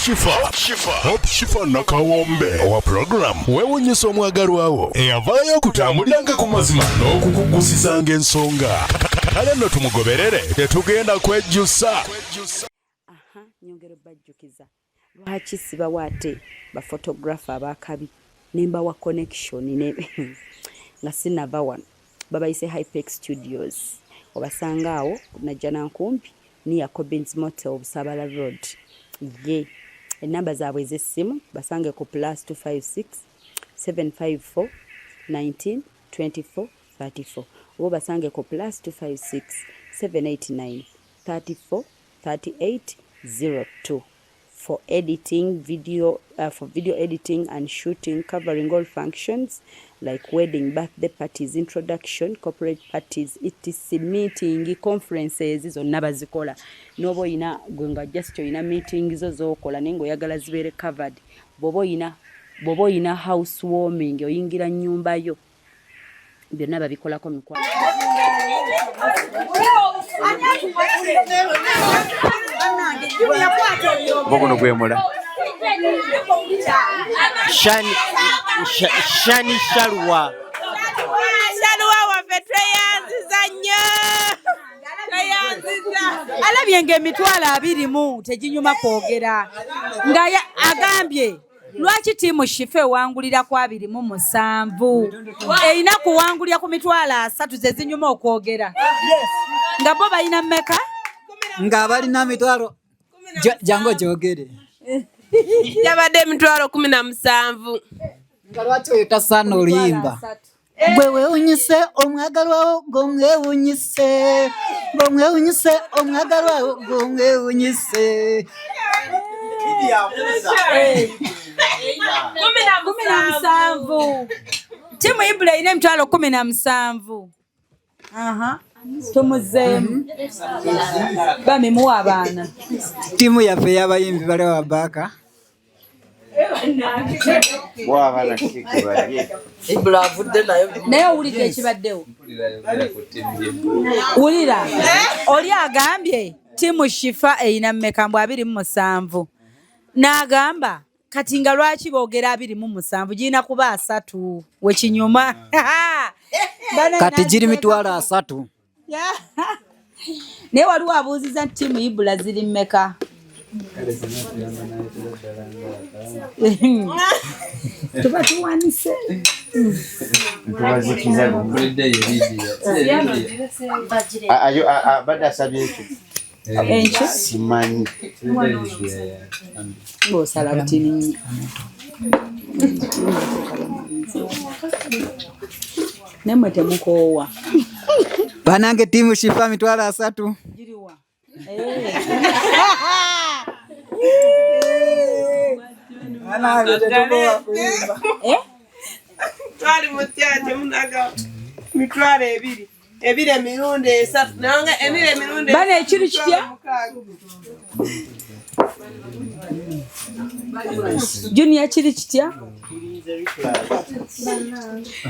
Shifa, Hope Shifa Nakawombe owa program weewunyisa omwagalwawo eyavaayo okutambuliranga ku mazima n'okukugusizanga ensonga. Kale nno tumugoberere, tetugenda kwejjusa. Aha, nyongera obbajjukiza lwaki sibawa ate ba photographer abakabi nembawa connection ne nga sinava wano. Babayise Hypex Studios, obasanga awo Najjanankumbi near Cobins Motel, Busabala Road. Ye enamba zaabwe ez'essimu basange ku +256 754 19 24 34 oba basange ku +256 789 34 38 02 for editing video, for video editing and shooting, covering all functions like wedding, birthday parties, introduction, corporate parties, etc, meeting, conferences zonna bazikola. N'oba oyina gwe nga just oyina meeting zo z'okola naye ng'oyagala zibeere covered, bw'oba oyina house warming, oyingira nnyumba yo, byonna babikolako mikwano. Guno gwemula. Shani, Shani Shalwa. Shalwa waffe, tweyanziza nnyo, tweyanziza. Alabye ng'emitwalo 20 teginyuma kwogera nga agambye lwaki ttiimu Shifa ewangulira ku 27, erina kuwangulira ku 30,000 ze zinyuma okwogera, nga bo balina mmeka? Nga balina mitwalo jangu ogyogere. Yabadde 17,000. Nga lwaki oyo tasaana oluyimba? Gwe weewunyise omwagalwawo, gomwewunyise, gomwewunyise omwagalwawo, gomwewunyise. 17. Ttiimu Ibula erina 17,000. Aha. Tumuzeemu bami, muwa abaana. Ttiimu yaffe ey'abayimbi bali wabaaka. Bw'abaana keeki balye. Ibula avudde nayo. Naye owulidde ekibaddewo? Wulira, oli agambye ttiimu Shifa erina mmeka? Mbu 27. N'agamba kati nga lwaki boogera 27, girina kuba 30 wekinyuma. Kati giri 30,000. Naye waliwo abuuziza nti ttiimu Ibula ziri mmeka? Tuba tuwanise. Tubazikiza. Ayo abadde asabye ekyo. Enkyo. Simanyi. Ng'osala butini nnyo, nammwe temukoowa. Banange, ttiimu Shifa 30,000. Giriwa? Banange, tetukowa kuyimba. Eh? Twali mutya temunaga 20,000 ebiri emirundi esatu nanga ebiri emirundi. Bana, ekiri kitya? 6,000. Junior, kiri kitya?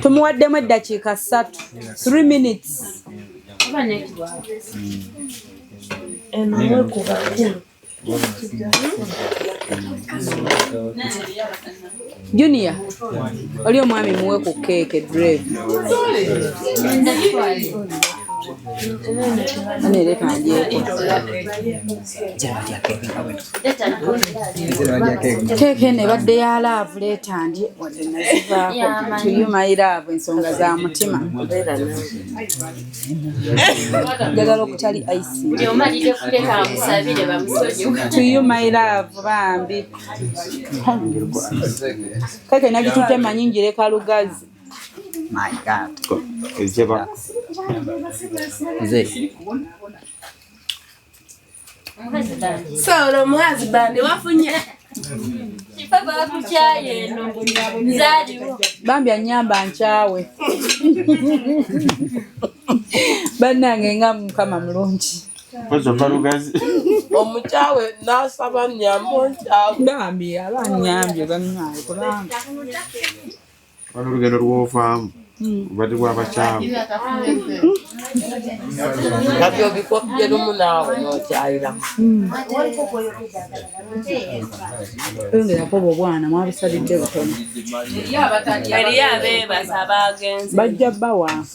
Tumuwaddemu eddakiika 3, 3 minutes. Eno mwekuba kulu. Junior, oli omwami muwe ku keeke. Drive anereka ndyeko. Keeke eno ebadde ya love. Leeta ndye wadde nazivaako. To you my love, ensonga za mutima, njagala okutali icing. Omalire kuleka amusabire bamusonyiwe. To you my love. Bambi, keeke nagitutte manyi njireka lugazi. My God. Ejjeba. Nze. So olwo omuhusband wafunye? Kifa bakukyaye eno nzaaliwo. Bambi anyamba nkyawe. Bannange, nga Mukama mulungi. Mpozi ova lugazi. Omukyawe n'asaba nyamba onkyawe. Bambi aba anyambye, bannange, kubanga Wano olugendo lwovaamu. Obadde bwabakyamu. Kati obikopye lumu naawe n'okyayira. Yongerako obwo obwana mwabusalidde butono. Eriyo abeebasa abagenze. Bajja bawa.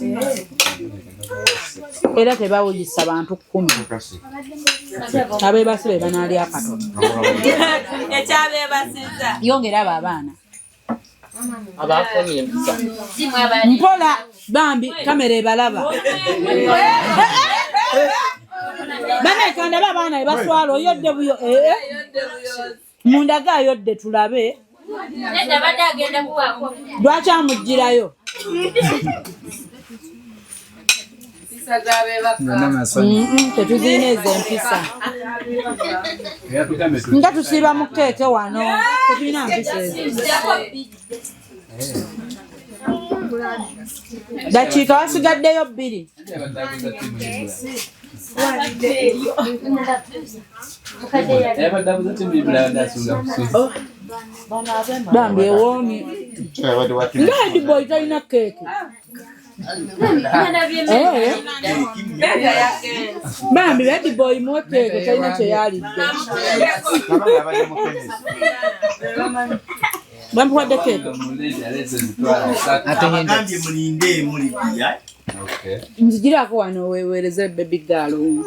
Era tebawuyisa bantu 10. Abeebase be banaalya akatono. Ekyabeebasizza. Yongera abo abaana. Abafunye empisa. Mpola bambi kamera ebalaba. Bannange ndaba abaana be baswala oyodde buyo. Mundaga ayodde tulabe. Nedda badde agenda kuwaako. Lwaki amuggyirayo? Tetuzirina ezo empisa. Nga tusiiba mu keeke wano. Tetulina mpisa ezo. Dakiika wasigaddeyo 2. Bambi ewoomye. Nga Headboy talina keeke. Bambi Headboy muwe keeke talina kye yalidde. Bamuwadde keeke. Abagambye mulinde mulibya. Nzigirako wano weeweereze baby girl oyo.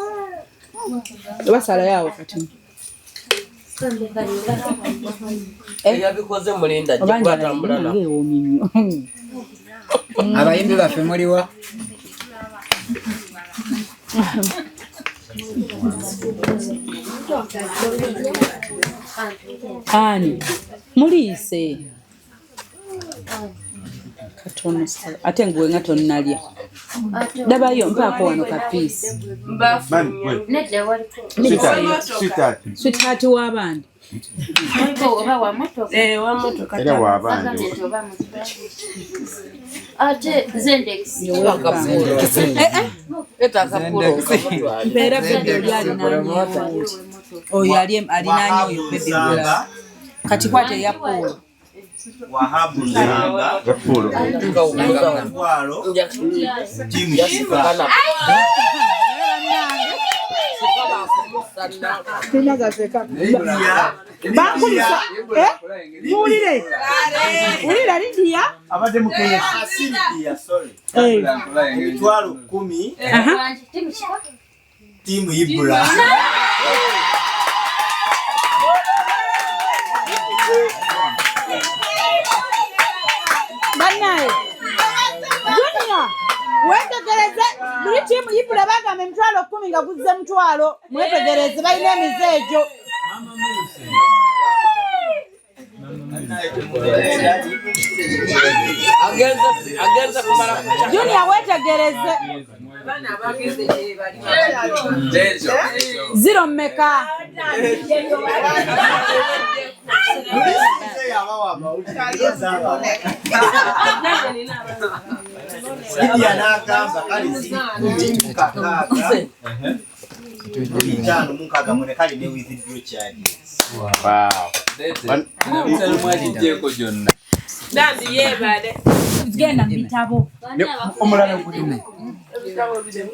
Basalayo awo kati. Eyabikoze mulinda ajja Oba kuba njala atambula nabo. ewoomye nnyo. Abayimbi baffe muliwa? Ani muliise katono ate ngwe nga tonnalya. Dabayo mpaako wano ka piisi. Nedda waliko. Sweetheart w'abandi. Waliko oba wa mmotoka. Wa mmotoka. Era w'abandi. Agambye nti oba mmotoka. Ate Zendex. Mpeera baby oli alinaanyeewo. Oyo alinaanye oyo baby girl. Kati kwata eya Paul. Wahabu Nsamba. Omutwalo. Tiimu Shifa. Bankulisa. Muwulire. Wulira Lydia. Abadde mu Kenya. Lydia, sorry. Emitwalo 10. Tiimu Ibra. Bannaye. Junior, weetegereze buli ttiimu Ibra bagamba emitwalo 10 nga guzze mutwalo. Mwetegereze balina emize egyo. Agenze kumala kukya. Junior weetegereze. 0 mmeka? Lydia n'agamba kale ziri 16 564 kale ne withdraw charges. Wow. Bambi yeebale. Genda mu bitabo. Omulala gulimu.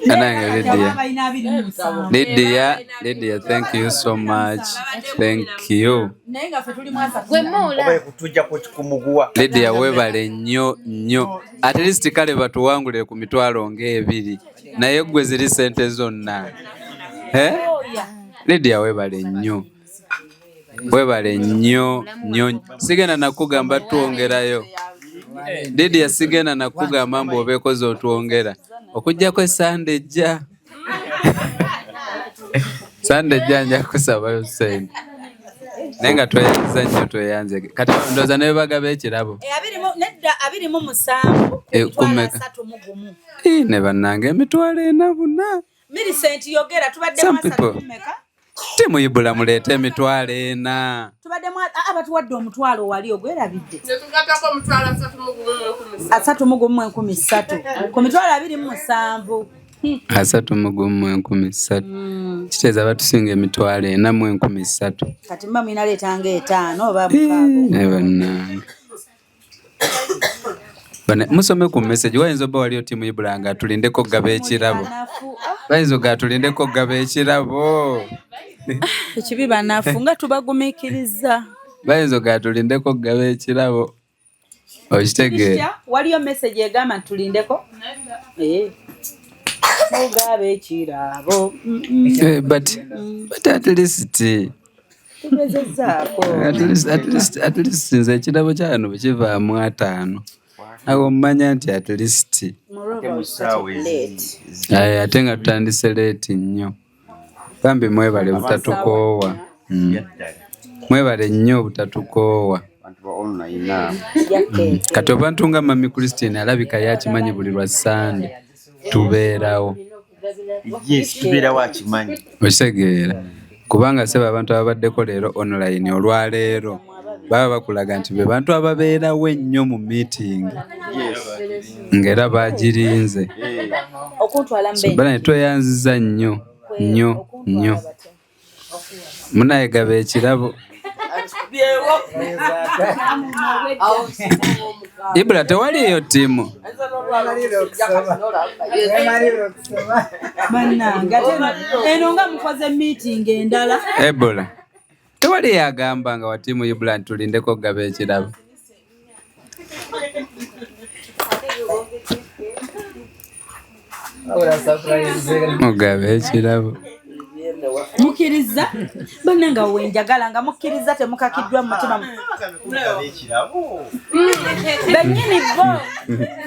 Anange Lydia. Balina 27. Lydia, Lydia, thank you so much. Thank you. Naye nga ffe tuli mu asatu. Gwe muula. Kutujja kumuguwa. Lydia webale nnyo nnyo. At least kale batuwangulire ku mitwalo ng'ebiri. Naye ggwe ziri ssente zonna. Eh? Lydia webale nnyo. Webale nnyo nnyo. Sigenda nakugamba twongerayo. Lydia sigenda nakugamba mbu obeekoze otwongera. Okuggyako Sande ejja. Sande ejja nja kusabayo ssente. Naye nga tweyanziza nnyo tweyanze. Kati ndowooza ne bagaba ekirabo. Nedda 27 ku mitwalo Kumeka. 31. Ne bannange emitwalo 4 buna. Millicent yogera tubaddemu Some asatu people. mu mmeka? Timuyibula muleete emitwalo 4. Tubaddemu abatuwadde omutwalo wali ogwerabidde. Ne tugattako omutwalo 31 31 300 ku mitwalo 27. 31 300. Kitegeeza batusinga emitwalo 4 mu 300. Kati mba mulina leetanga 5 oba 6. Ne bannange. Musome ku message wayinza obba waliyo tiimu Ibula nga atulindeko okugaba ekirabo. Bayinza oga atulindeko okugaba ekirabo. Ekibi banafu nga tubagumiikiriza. Bayinza oga atulindeko okugaba ekirabo. Okitegeera. Waliyo message egamba nti tulindeko? Mugabe ekirabo. But at least tugezezzaako. At least nze ekirabo kya wano bwe kivaamu 5. Awo mmanya nti at least. Ate nga tutandise late nnyo. Bambi mwebale butatukoowa. Mwebale nnyo butatukoowa. Kati abantu nga Mami Christine alabika yakimanyi buli lwa Sande tubeerawo. Yes, tubeerawo akimanyi. Okitegeera. Kubanga sebo abantu ababaddeko leero online olwaleero baba bakulaga nti be bantu ababeerawo ennyo mu meeting. Ng'era bagirinze. So bana tweyanziza nnyo nnyo nnyo. Munaye gaba ekirabo. Ibula tewaliyo ttiimu. Bannange eno nga mukoze meeting endala. Ebola. Tewali agamba nga wa ttiimu Ibula nti tulindeko okugaba ekirabo. Mugabe ekirabo. Mukkiriza? Bannange we njagala nga mukkiriza temukakiddwa mu mutima. Bennyini bo.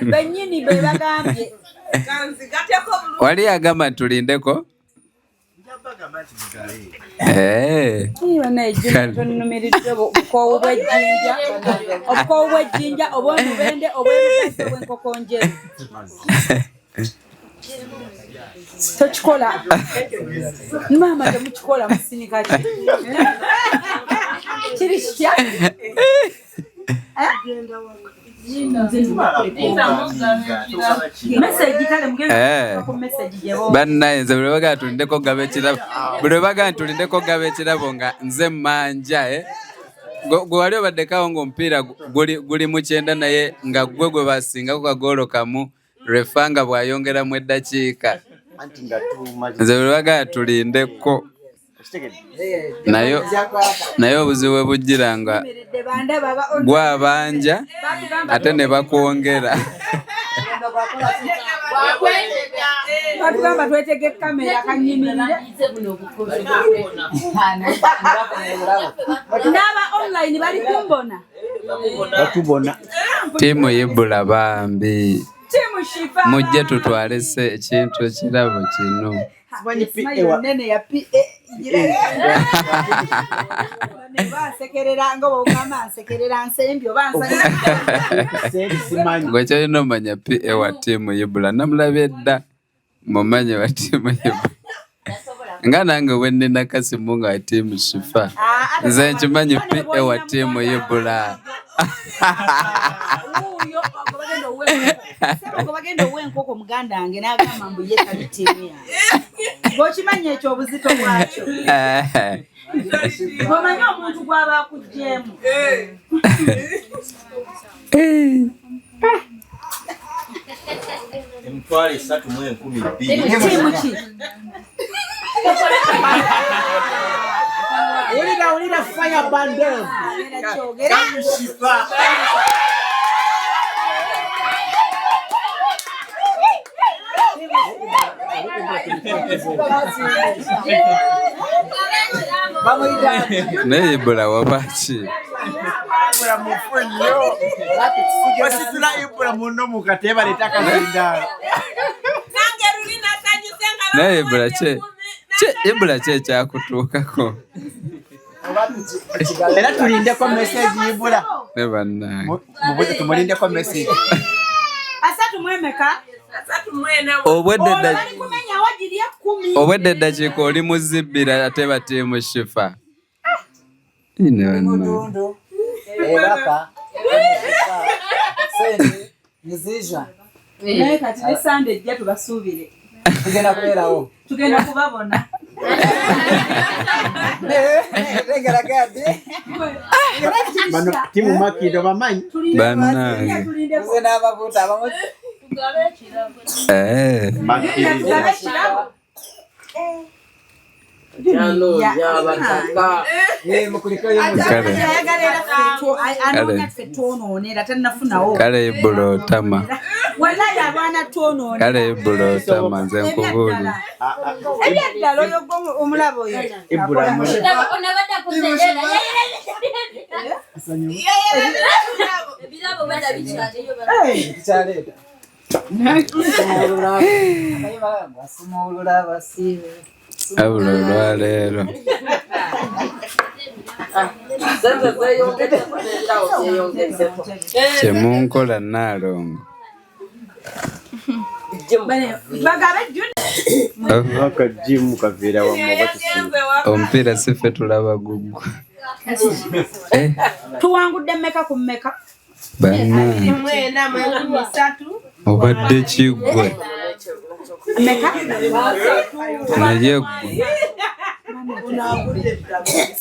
Bennyini be bagambye. Wali agamba nti tulindeko? Tunnumiriddwa obukoowu bw'ejjinja, obukoowu bw'ejjinja, obw'omubende, obw'ebikajjo, obw'enkokonjeru. Tokikola. Maama temukikola musinika ki? Kiri kitya? Bannaye nze buli lwe tulindeko okugaba ekirabo, buli lwe bagamba tulindeko okugaba ekirabo nga nze mmanja, Gwe wali obaddekawo ng'omupiira guli mu 90 naye nga ggwe gwe basingako kagoolo kamu refa nga bw'ayongeramu eddakiika. Nze buli lwe bagamba tulindeko. Naye obuzibu bwe bujjira nga gwabanja ate ne bakwongera. Batugamba twetege kamera kanyimirire. N'aba online bali kumbona. Batubona. Ttiimu Ibula bambi. Ttiimu Shifa. Mujje tutwale ekintu ekirabo kino. Nene ya PA. Bansekerera nga bw'ogamba nsekerera nsembye oba nsanyu. Gwe ky'olina omanya PA wa ttiimu Ibula namulabye dda mumanye wa ttiimu Ibula. Nga nange bwe nnina kasimu nga wa ttiimu Shifa. Nze nkimanyi PA wa ttiimu Ibula. Gwe bagenda owa enkoko muganda wange n'agamba mbu ye tali ttiimu yange. Bw'okimanyi ekyo obuzito bwakyo. Bw'omanyi omuntu gw'aba akuggyeemu. 32,000. Ttiimu ki? Ulira ulira fire bandem. Naye Ibula wabaki? Ibula mufu nnyo. Wasitula Ibula munno mu kateba leeta akazindaalo. Naye Ibula Ibula ki ekyakutuukako? Era tulindeko message Ibula. Ne bannange. Mubuze tumulindeko message. 34? Obwedde eddakiika oli muzibbira ate batiimu Shifa. Naye kati ne Sande ejja tubasuubire. Tugenda kubeerawo. Tugenda kubabona. Bano timu Makindo bamanyi. Bannange. Nze n'ababuuta abamu. Eh. Kale Ibula otama. Kale Ibula otama nze nkubuulira. Ebyaddala oyo omulaba oyo. Wabula olwaleero. Kye munkola Nnaalongo. Omupiira si ffe tulaba guggwa. Tuwangudde mmeka ku mmeka? Bannange. Obadde ki ggwe? Mmeka? Naye ggwe.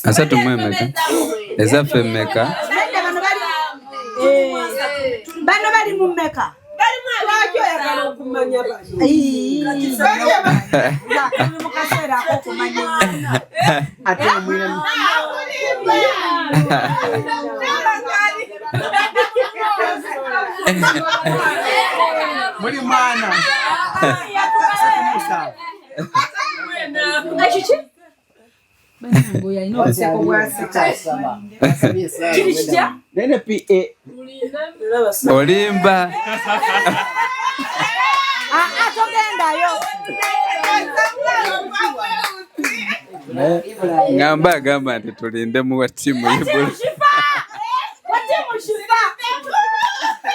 34? Ezaffe mmeka? Nedda bano bali bano bali mu mmeka? Lwaki oyagala okumanya bano? Tuli mu kaseera ak'okumanya. Ate omwina muli mwana. Ekiki? Bannange oyo alina obuseko bw'aseka. Kiri kitya? Nene PA. Olimba. Aa, togendayo. Ngamba agamba nti tulinde muwa ttiimu Ibula. Watimu Shifa.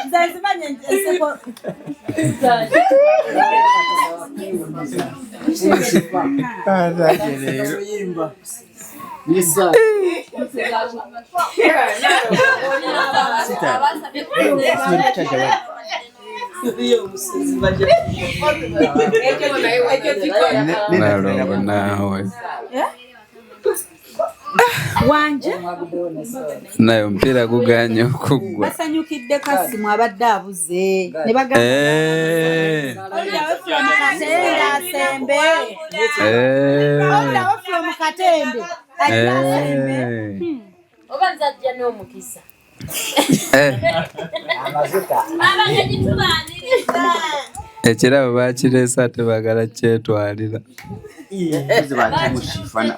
Nze nzimanye enseko. Nnaalongo naawe. Wanje Naye omupiira gugaanye okuggwa. basanyukidde Kasimu abadde abuze ne bagamba Eh. oluddawo from Katende asembe. Eh. Oluddawo from Katende ajja asembe. Eh. Oba nze ajja n'omukisa. Eh. Abagenyi tubaaniriza. Ekirabo baakireese ate baagala kyetwalira.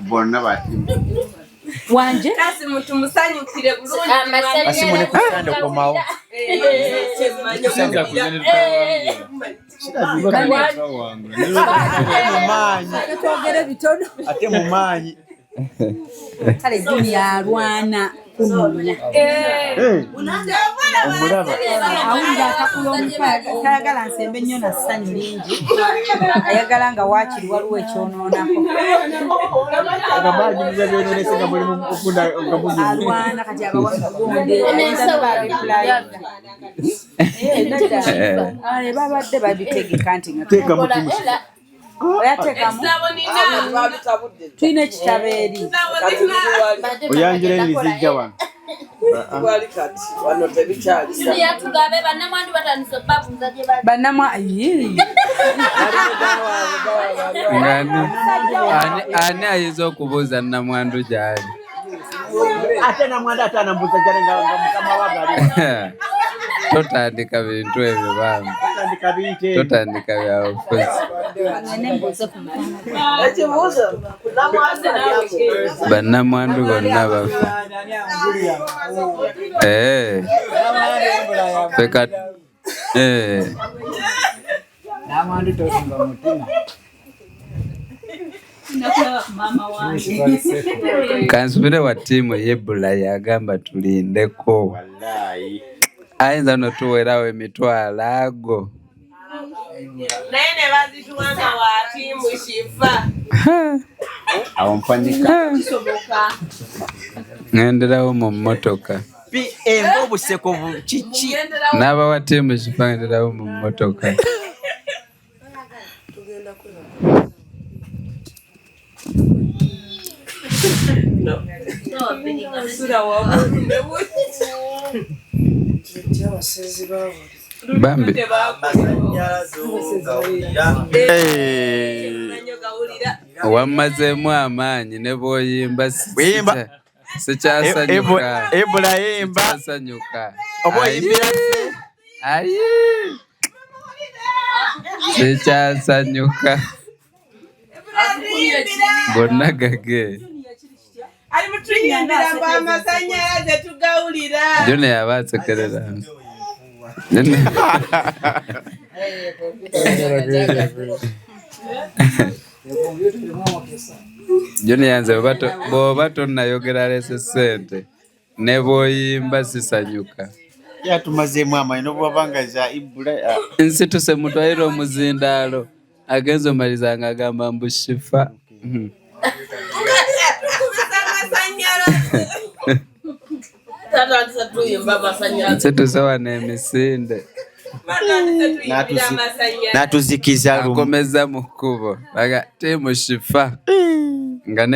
Bonna batimu. Wanje Kasimu tumusanyukire bulungi. Kasimu ne kusanda okomawo. Twogere bitono. Ate mu maanyi. Kale Junior alwana kunoonya. Omulaba. Awulira atakula omufa tayagala nsembe nnyo na ssanyu lingi. Ayagala nga waakiri waliwo ekyonoonako. Agamba byononese nga mulimu okunda nga munyumye. Alwana kati abawa ebigonde ayinza n'okubipulayinga. Babadde babitegeka nti nga Teekamu timu Shifa. Oyateekamu? Tulina ekitabo eri. Oyanjula ebizijja wano. Wali kati wano tebikyali. Junior tugabe bannamwandu batandise obbabuuza gye bali. Bannamwa yii. Ng'ani ani ayinza okubuuza nnamwandu gy'ali? Ate namwanda ate anambuuza gyali nga mukama wange ali. Totandika bintu ebyo bambi. Totandika bintu ebyo. Totandika bya bufuzi. Ekibuuzo Bannamwandu bonna bafa. Eh. Ffe eh. Namwandu tosimba mutima. Kansubire wa ttiimu ey'Ebula yagamba tulindeko. Ayinza n'otuweerawo emitwalo ago. Naye ne bazituwanga wa ttiimu Shifa. Awo mpanika. Ŋŋenderawo mu mmotoka. PA ng'obuseko kiki? N'abawa ttiimu Shifa ŋŋenderawo mu mmotoka. Bambi. Wammazeemu amaanyi ne bw'oyimba sikyasanyuka. Ibula yimba. Sikyasanyuka. Oba oyimbira Ayi. Sikyasanyuka. Gonna gage. Ali mutuyimbira mbu amasanyalaze tugawulira. Junior aba asekerera. Junior nze bw'oba tonnayogera leese ssente ne bw'oyimba sisanyuka. Yatumazeemu amaanyi n'obwaba nga za Ibula. Nsituse mutwalire omuzindaalo agenze omaliza nga agamba mbu Shifa. Nsituse wano emisinde. N'atuzikiza lumu. Akomeza mu kkubo. Baga ttiimu Shifa. Nga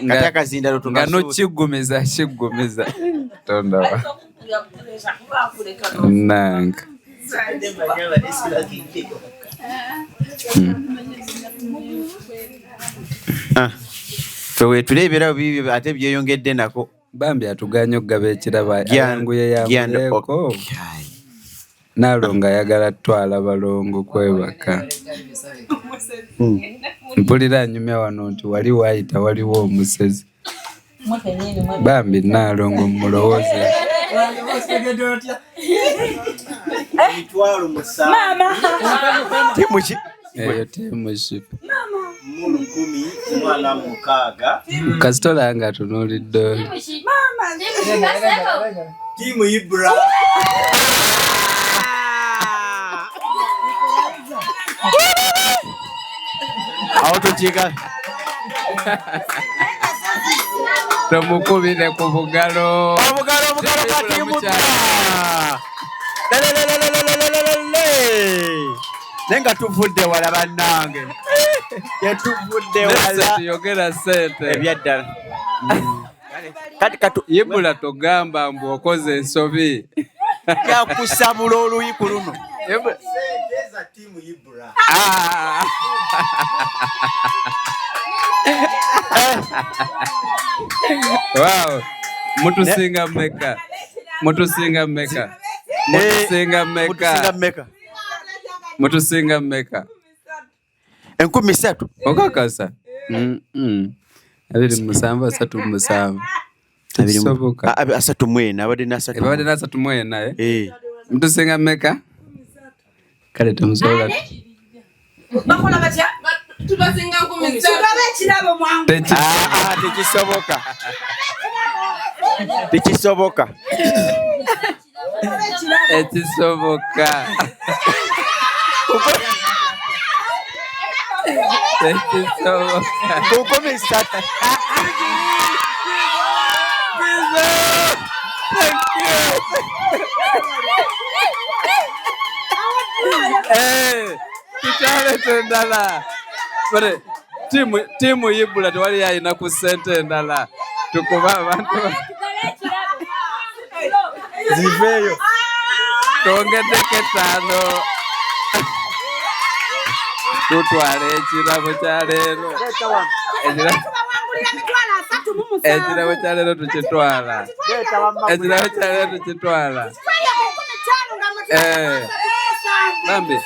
Kati akazindaalo nga tukasuula. n'okiggumiza kiggumiza. Tondawa. Nnanga. Ffe wetuleeberawo biibyo ate byeyongedde nako. Bambi atuganye okugaba ekirabo ayanguye yanguyeeko. Naalongo ayagala ttwala balongo kwebaka. Mpulira anyumya wano nti wali waayita waliwo omusezi. Bambi Naalongo mmulowooze. Ttiimu ki? Eyo ttiimu Shifa. Mu 1046. Kasita olaba ng'atunuulidde oli. Ttiimu Ibra. Awo tukiika. Tomukubire ku bugalo. Obugalo, obugalo bwa ttiimu Ibra. Lelelelelelelelele. Naye nga tuvudde wala bannange. Tetuvudde wala. Tuyogera ssente. Ebyaddala. Kati katu Ibula togamba mbu okoze ensobi. Yakusabula oluyi ku luno. Wow. Mutusinga mmeka? Mutusinga mmeka? Mutusinga mmeka? Mutusinga mmeka? Mutusinga mmeka? 3000. Okakasa? 27 37. Tekisoboka. 34, abadde n'asatu. Abadde n'asatu mu ena, eh? Mutusinga mmeka? Kale temusobola. Bakola batya? Tubasinga 3000. Tugabe ekirabo mwangu. Tekisoboka. Tekisoboka. Ekisoboka. Tekisoboka. 3000. Tukyaleeta endala. Bare, ttiimu Ibula tewali alina ku ssente endala. Tukube abantu. Ziveeyo. Twongeddeko 5. Tutwala ekirabo kya leero. Ekirabo kya leero tukitwala. Ekirabo kya leero tukitwala. Bambi,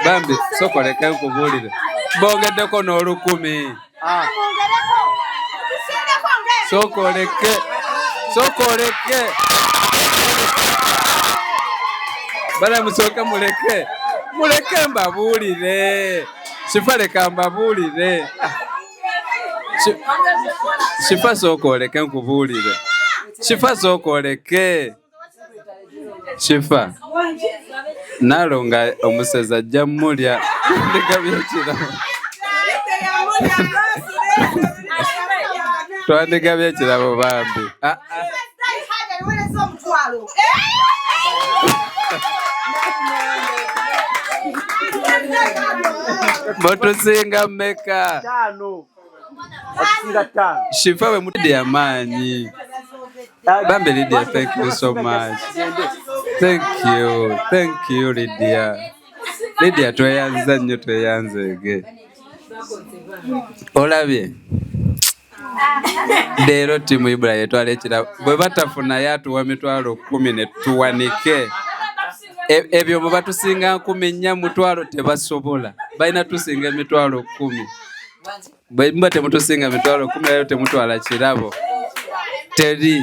bambi, sokoleka nkubuulire. Bongeddeko n'olukumi. Sokoleke, sokoleke. Bala musooke muleke. Muleke mbabuulire. Shifa leka mbabuulire. Shifa sooka oleke nkubuulire. Shifa sooka oleke. Shifa. Naalongo omusezi ajja mmulya. Ndigabye ekirabo. Twandigabye ekirabo bambi. Mutusinga mmeka? Shifa we mutudde amaanyi. Bambi Lydia, thank you so much. Thank you. Thank you Lydia. Lydia tweyanziza nnyo tweyanzeege. Olabye? Leero ttiimu Ibula yetwala ekirabo. Bwe batafunayo atuwa 100,000 ne tuwanike. Ebyo bwe batusinga 4,000 mutwalo tebasobola. Balina tusinga 10,000. Bwe muba temutusinga 10,000 leero temutwala kirabo. Teri.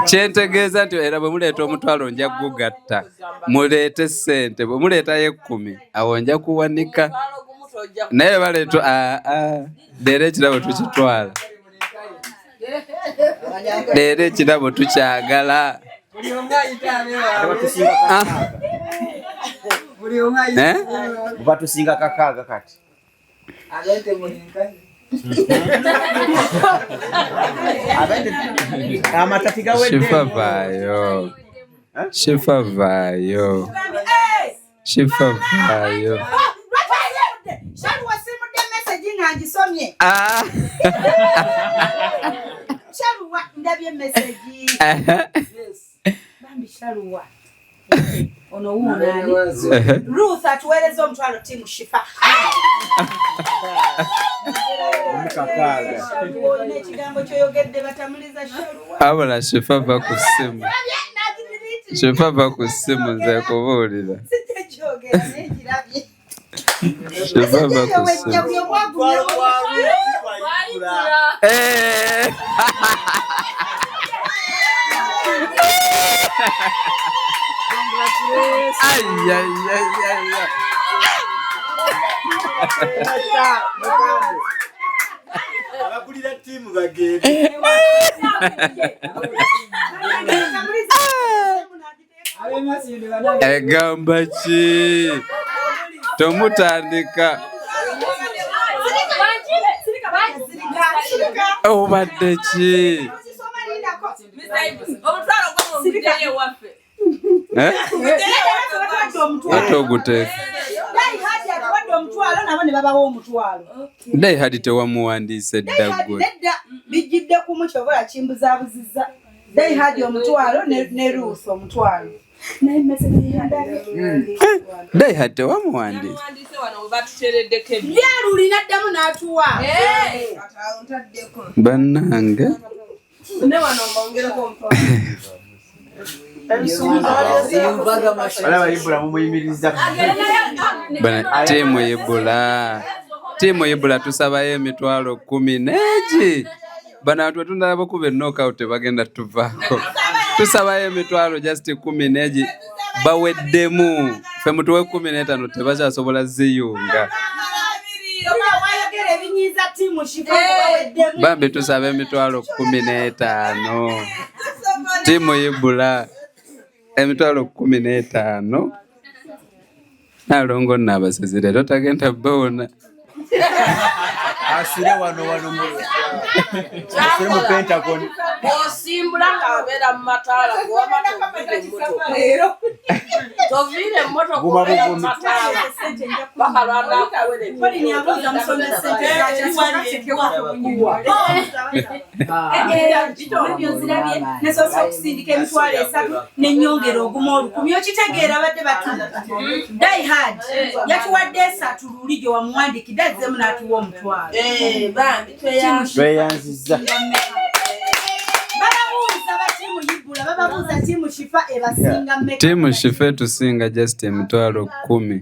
Kyentegeeza nti era bwe muleeta omutwalo nja kugugatta. Muleete ssente, bwe muleetayo 10 awo nja kuwanika. Naye baleeta leero ekirabo tukitwala. Leero ekirabo tukyagala. Batusinga 6 kati. Shifa vaayo. Shifa vaayo. Shifa vaayo. Shaluwa ndabye message. Bambi Shaluwa. Ono wuunani. Ruth atuweereza omutwalo tiimu Shifa. Olina ekigambo ky'oyogedde batamuliza Shaluwa. Abula Shifa va ku ssimu. Shifa va ku ssimu nze kubuulira. Sijja kyogera naye kirabye. Shifa va ku ssimu. Ay, ay, ay, ay, ay. Abakulira ttiimu bagende. Egamba ki? Tomutandika. Obadde ki? Ate oguteeka. Dai tewamuwandiise dda ggwe. Bijjidde kumu ky'oba kimbuzaabuziza. Dai Hadi omutwalo ne Ruth omutwalo. Dai Hadi tewamuwandiise. Byaluli n'addamu n'atuwa. Bannange. Ttiimu Ibula. Ttiimu Ibula tusabayo 10,000 n'egi. Bano abantu batundalaba okuba knockout tebagenda tuvaako. Tusabayo emitwalo just 10 n'egi baweddemu. Ffe mutuwe 15 tebakyasobola ziyunga. Bambi tusaba emitwalo 15. Ttiimu Ibula emitwalo 15. Nalongo nnaabasezi leero tagenda bawona. Asire wano wano mu asire mu Pentagon. Osimbula ng'abeera mu mataala gw'oba toviire emmotoka. Toviire emmotoka obeera mu mataala. Bakalwana akuwerekera. Nesoose okusindika 300 n'ennyongera ogumu 1000 okitegeera badde batunda. Die Hard yatuwadde 3 luli gye wamuwandiikidde azzeemu n'atuwa omutwalo. Tweyanzizza. Bababuuza ba ttiimu Ibula, bababuuza ttiimu Shifa ebasinga mmeka. Ttiimu Shifa etusinga just 10,000.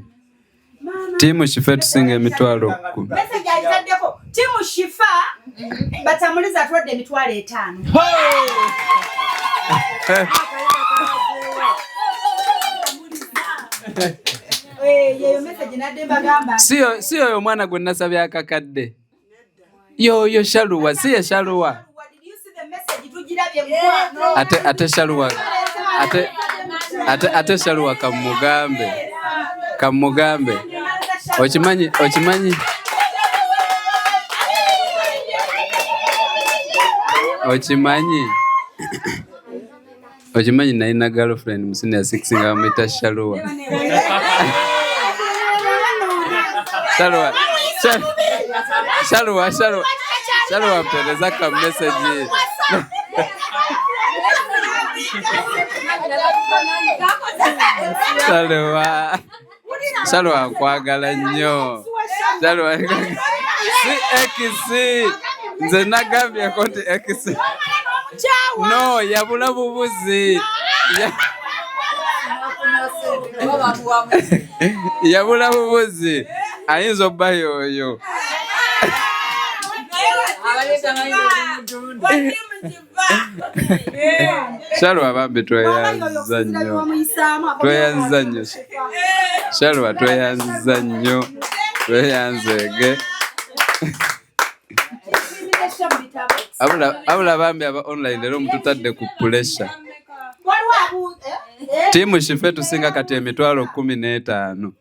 Ttiimu Shifa etusinga 10,000. Message ayitaddeko ttiimu Shifa batamuliza atuwadde 5,000. Yeyo message nadde mbagamba. Si oyo omwana gwe nasabye akakadde. Yoyo Shaluwa, si ye Shaluwa. Ate Shaluwa, ate Shaluwa kamugambe. Kamugambe. Okimanyi, okimanyi. Okimanyi. Okimanyi nalina girlfriend mu senior 6 nga bamuyita Shaluwa. Shaluwa. Shaluwa, Shaluwa. Shaluwa mpeereza ka message. Salwa, Salwa nkwagala nnyo. Salwa si X. Nze nagambyeko nti X. No, yabula bubuzi. Yabula bubuzi. Ayinza obba yoyo. Shalwa bambi tweyanziza nnyo. Tweyanziza nnyo. Shalwa tweyanziza nnyo. Tweyanzeege. Abula bambi aba online leero mututadde ku pressure. Ttiimu Shifa etusinga kati emitwalo 15.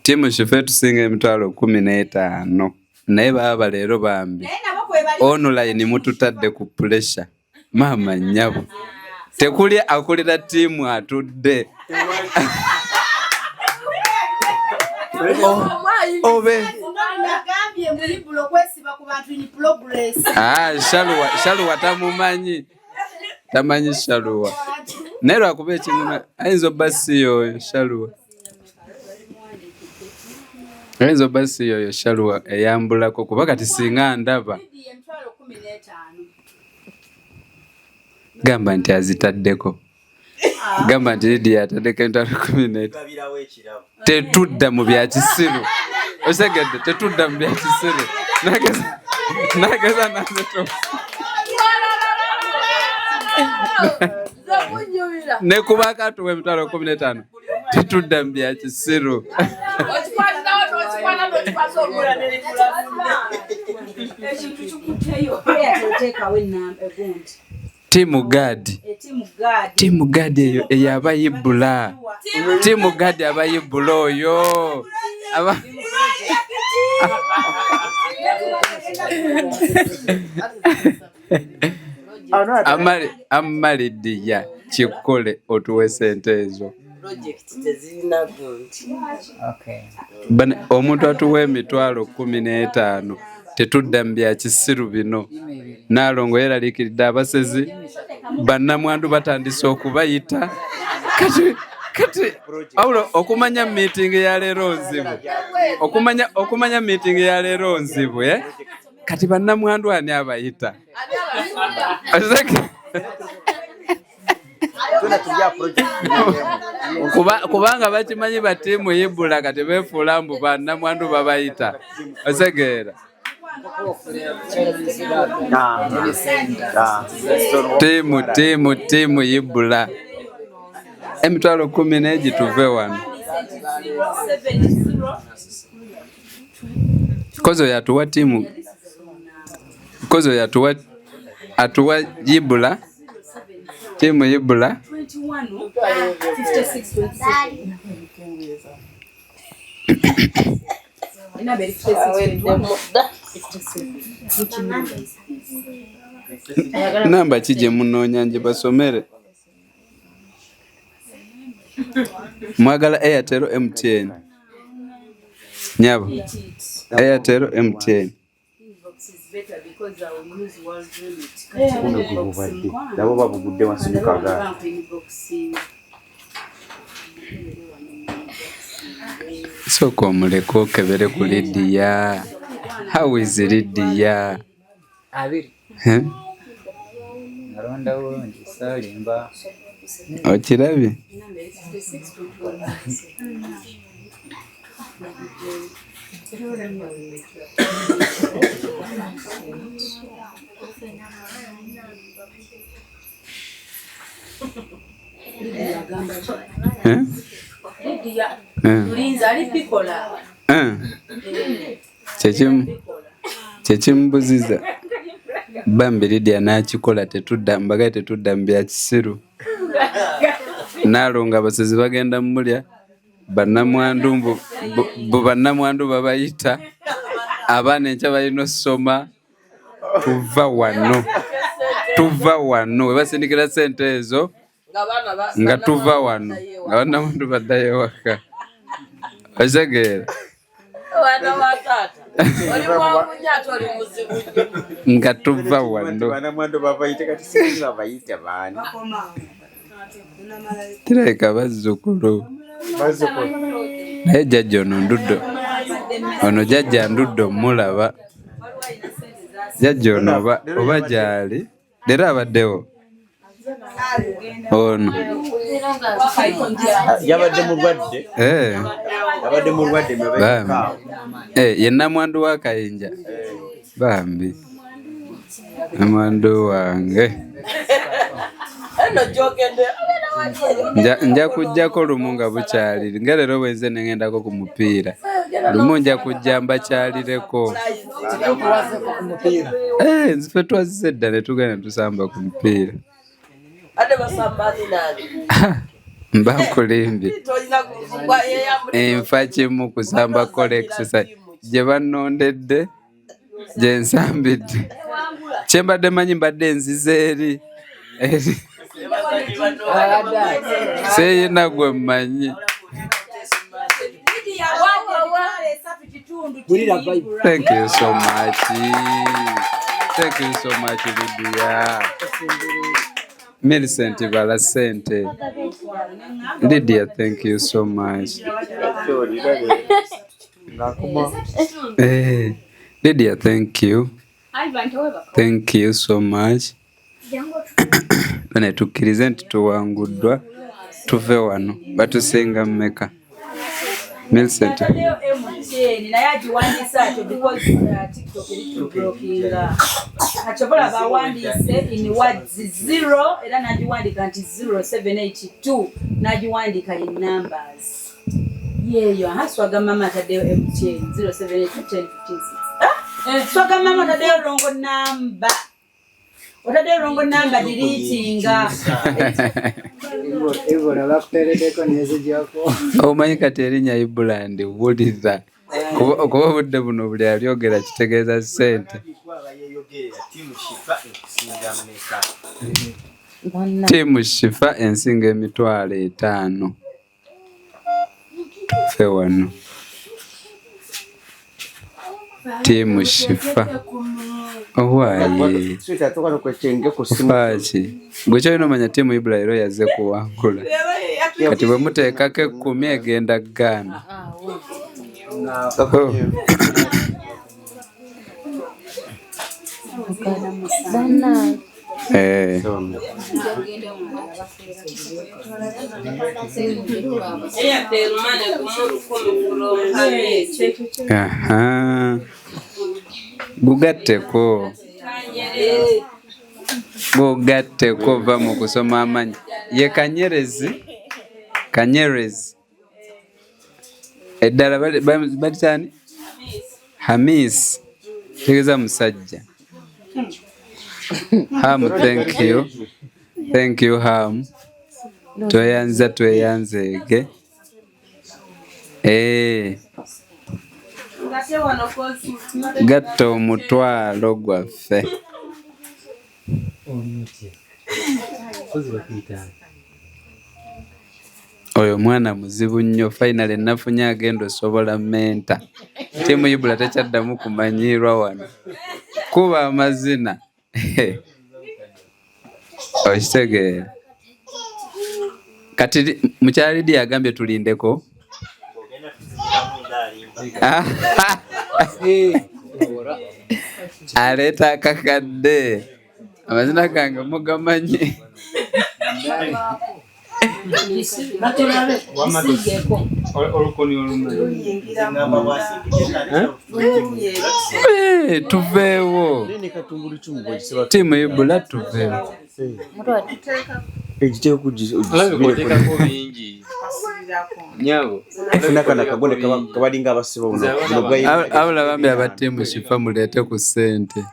Ttiimu Shifa etusinga emitwalo 15. Naye baaba leero bambi. Online mututadde ku pressure. Maama nnyabo. Tekuli akulira ttiimu atudde. Obe. Shalwa, Shalwa tamumanyi. Tamanyi Shalwa. Naye lwakuba ekimu ayinza obba si y'oyo Shalwa. Ayinza obba si y'oyo Shalwa eyambulako kuba kati singa ndaba. Gamba nti azitaddeko. Gamba nti Lydia ataddeko emitwalo 15. Tetudda mu bya kisiru. Osegedde tetudda mu bya kisiru. Nageza nazeto. Ne kubaka atuwa emitwalo 15. Tetudda mu bya kisiru. Timu Gadi. Timu Gadi eyo eyabayibula. Timu Gadi abayibula oyo. Amalidiya kikole otuwe sente ezo. Omuntu atuwa emitwalo 15 tetudda mu bya kisiru bino. Naalongo yeeraliikiridde abasezi bannamwandu batandise okubayita. Kati wabula okumanya meeting ya leero nzibu. Okumanya meeting ya leero nzibu, eh? Kati bannamwandu ani abayita? Kubanga bakimanyi batiimu yibula kati beefuula mbu bannamwandu babayita. Osegeera. Tiimu yibula. Emitwalo 10 n'egi tuve wano. Kozo yatuwa tiimu. Kozo yatuwa atuwa yibula. Tiimu yibula. Namba ki gye munoonya nje basomere? Mwagala Airtel MTN. Nyabo. Airtel MTN. Nabo babugudde wansi mu kagaali. Sooka omuleke okebere ku Lydia. How is Lydia? Abiri. Nalonda bulungi saalimba. Okirabye? Kyekimbuziza. Bambi Lydia n'akikola tetudda mbagaye tetudda mu bya kisiru. Naalongo abasezi bagenda mulya bannamwandu mbu bannamwandu babayita abaana enkya balina ossoma. Tuva wano we basindikira ssente ezo nga tuva wano nga bannamwandu baddayo ewaka. Otegeera? Nga tuva wano. Kirabika bazzukulu. Naye jjajja ono ndudde. Ono jjajja ndudde omulaba. Jjajja ono oba gy'ali. Leero abaddewo. Ono. Yabadde mulwadde. Yabadde mulwadde. Bambi. Ye nnamwandu wa Kayinja. Bambi. Namwandu wange. Nja kujjako lumu nga bukyali. Nga leero bwe nze ne ŋŋendako ku mupiira. Lumu nja kujja mbakyalireko. Ffe twazze dda ne tugenda ne tusamba ku mupiira. Mba nkulimbye. Enfa kimu kusamba kola exercise. Gye bannondedde gye nsambidde. Kye mbadde mmanyi mbadde nzize eri. Siyina gwe mmanyi. Thank you so much. Thank you so much, Lydia. Millicent bala ssente. Lydia, thank you so much. Lydia, thank you. Thank you so much. Bane tukkirize nti tuwanguddwa tuve wano batusinga mmeka. Millicent. Naye agiwandiise atyo because TikTok eri tublockinga. Kati bawandiise in words 0 era n'agiwandiika nti 0782 n'agiwandiika in numbers. Yeeyo aha Swaga Mama ataddeyo MTN 0782 10 15 6. Swaga Mama otaddeyo wrong number. Otaddeyo wrong number deletinga. Omanyi kati erinnya Ibulandi wulira. Kuba obudde buno buli alyogera kitegeeza ssente. Ttiimu Shifa ensinga 500,000. Tufe wano. Ttiimu Shifa. Owaaye. Ofaaki. Gwe ky'olina omanya ttiimu Ibula leero yazze kuwangula. Kati bwe muteekako 10 egenda Ghana. Aha. Gugatteko. Gugatteko va mu kusoma amannya. Ye Kanyerezi. Kanyerezi. Eddala balitani? Hamis. Tegeeza musajja. Ham, thank you. Thank you, Ham. Tweyanza tweyanzeege. Gatta omutwalo gwaffe. Oyo mwana muzibu nnyo. Finally nafunye agenda osobola menta. Ttiimu Ibula tekyaddamu kumanyiirwa wano. Kuba amazina. Okitegeera. Kati mukyala Lydia agambye tulindeko. Aleeta akakadde. Amazina gange mugamanyi. Tuveewo. Ttiimu Ibula tuveewo. Abula bambi aba ttiimu Shifa muleete ku ssente.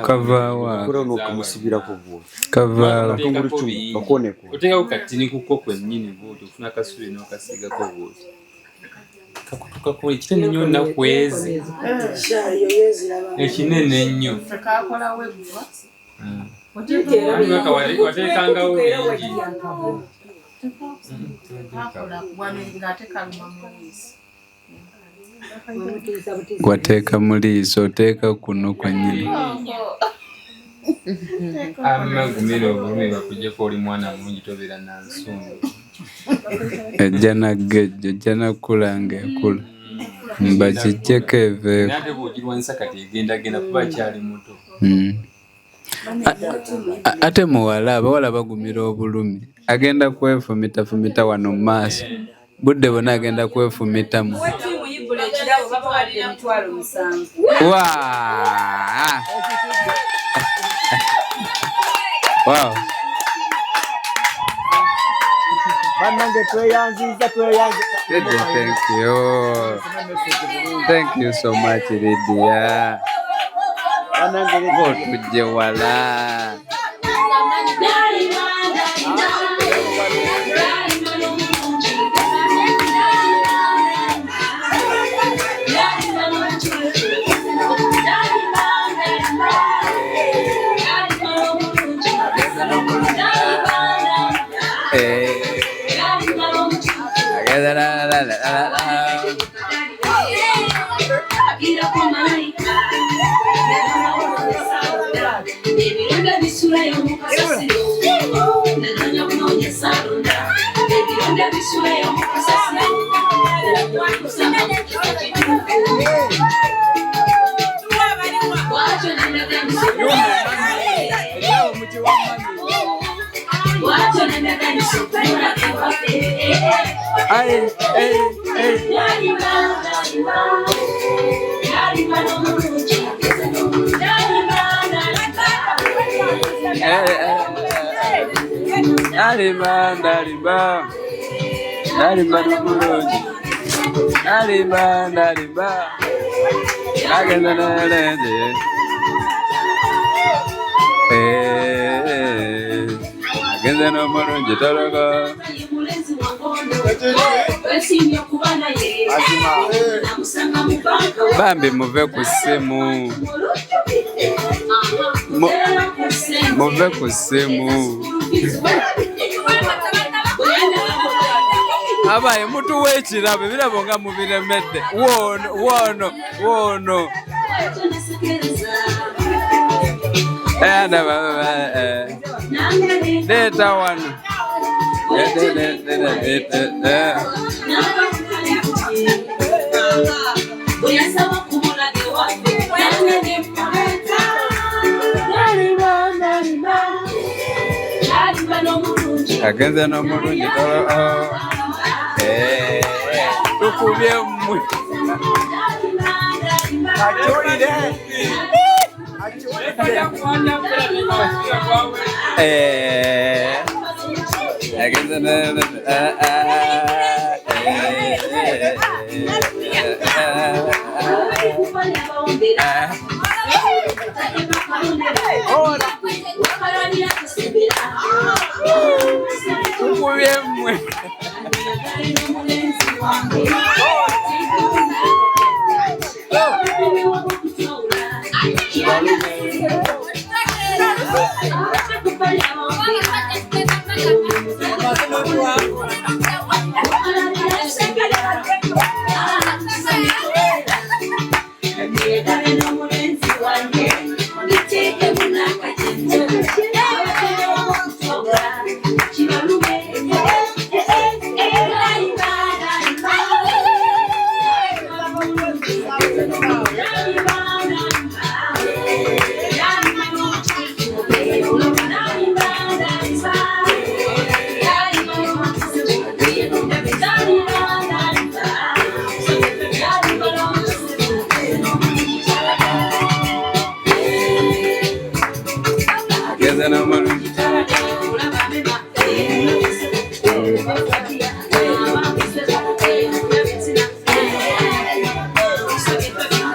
Kavaawo. Wateekangawo bingi. Wateeka mu liiso, oteeka kuno kwennyini. Amma gumira obulumi bakuggyeko oli mwana mulungi tobeera na nsungu. Ejja na ggejja, ejja na kkula ng'ekula. Bakiggyeko eveeko. Naye ate bw'ogirwanyisa kati egendagenda kuba akyali muto. Ate muwala, abawala bagumira obulumi. Agenda kwefumitafumita wano mu maaso. Budde bwonna agenda kwefumitamu. Waa! Wow. Bannange tweyanzizza tweyanzizza. Lydia, thank you. Thank you so much, Lydia. Otujje wala. La, la, la, la, la. Ay, ay, ay. Nalimba, nalimba, nalimba n'obulungi, nalimba, nalimba, agenda n'alenze, agenze n'omulungi tologo. Bambi muve ku ssimu. Muve ku ssimu. Abaye mutuwe ekirabo, ebirabo nga mubiremedde. Woono, woono, woono. Leeta wano. Agenze n'omulungi tukubye mmwe. Tukubye mmwe.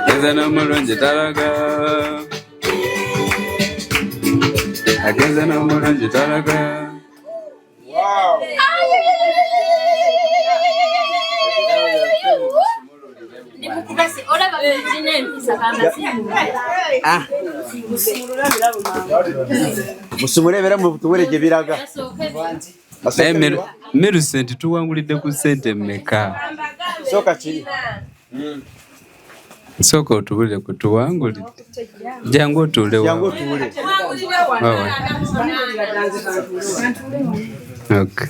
Ageze n'omulungi talaga. Ageze n'omulungi talaga. Ah. Musumule era mutuwere gye biraga. Naye Millicent tuwangulidde ku ssente mmeka? Sooka kiri. Sooka otubuulire ku tuwangulidde. Jangu otuule Jangu otuule. Okay.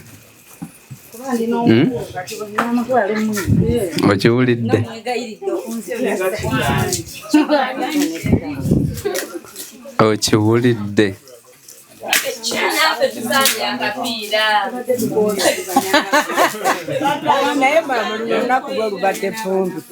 Okiwulidde? Okiwulidde? Naye buli lunaku lwe lubadde ffumbi.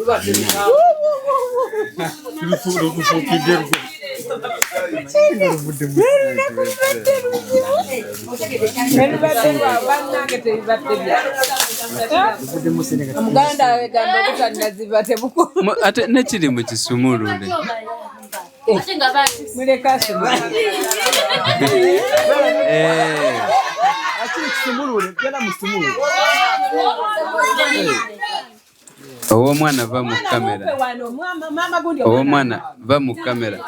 Ate nekiri mu kisumulule. Ow'omwana va mu kamera. Ow'omwana va mu kamera.